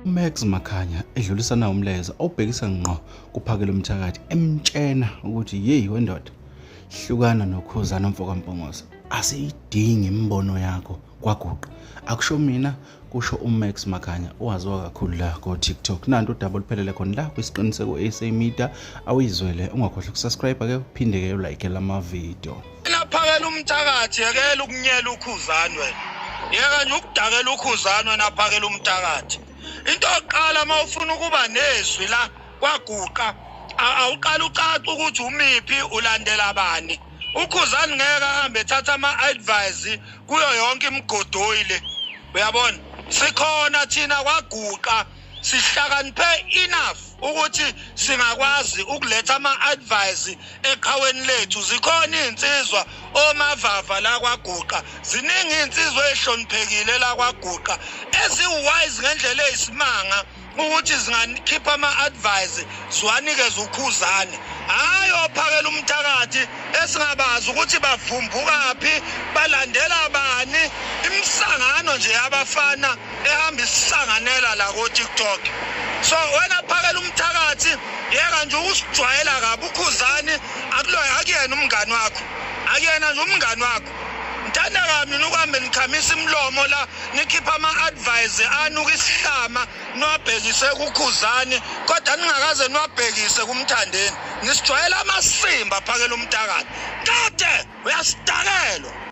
UMax Makhanya edlulisana umlayezo awubhekisa ngqo kuPhakelumthakathi emtshena ukuthi yeyi wendoda hlukana noKhuzani mfokaMpungose asiyidingi imibono yakho kwaguqa akusho mina kusho uMax Makhanya owaziwa kakhulu la ko-TikTok. Nantu udaba oluphelele khona la kwisiqiniseko SA Media awuyizwele ungakhohlwa ukusubscribe ke uphinde ke ulike lama video. Phakela umthakathi yekela ukunyela ukhuzani wena. Yeka nje ukudakela ukhuzani wena phakela umthakathi. Into yokuqala uma ufuna ukuba nezwi la kwaguqa awuqala ucace ukuthi umiphi ulandela bani. Ukhuzani ngeke ahambe ethatha ama-advice kuyo yonke imigodoyi le. Uyabona? Sikhona thina kwaguqa sihlakaniphe enough ukuthi singakwazi ukuletha ama-advice eqhaweni lethu. Zikhona iy'nsizwa omavava la kwaguqa, ziningi iy'nsizwa ey'hloniphekile la kwaguqa eziwise ngendlela eyisimanga ukuthi zingakhipha ama-advice ziwanikeze ukhuzane, hhayi ophakela umthakathi esingabazi ukuthi bavumbukaphi balandela bani. Imisangano nje yabafana ehamba isisanganela la ko-TikTok. So wena phakela umthakathi yeka nje ukusijwayela kabi ukhuzani akuloyo akuyena umngani wakho, akuyena nje umngani wakho. Ngithanda kabi nina ukuhambe nikhamisa imilomo la nikhipha ama-advice anuka isihlama niwabhekise kukhuzani kodwa ningakaze niwabhekise kumthandeni. Nisijwayela amasimba phakela umthakathi kade uyasidakelwa.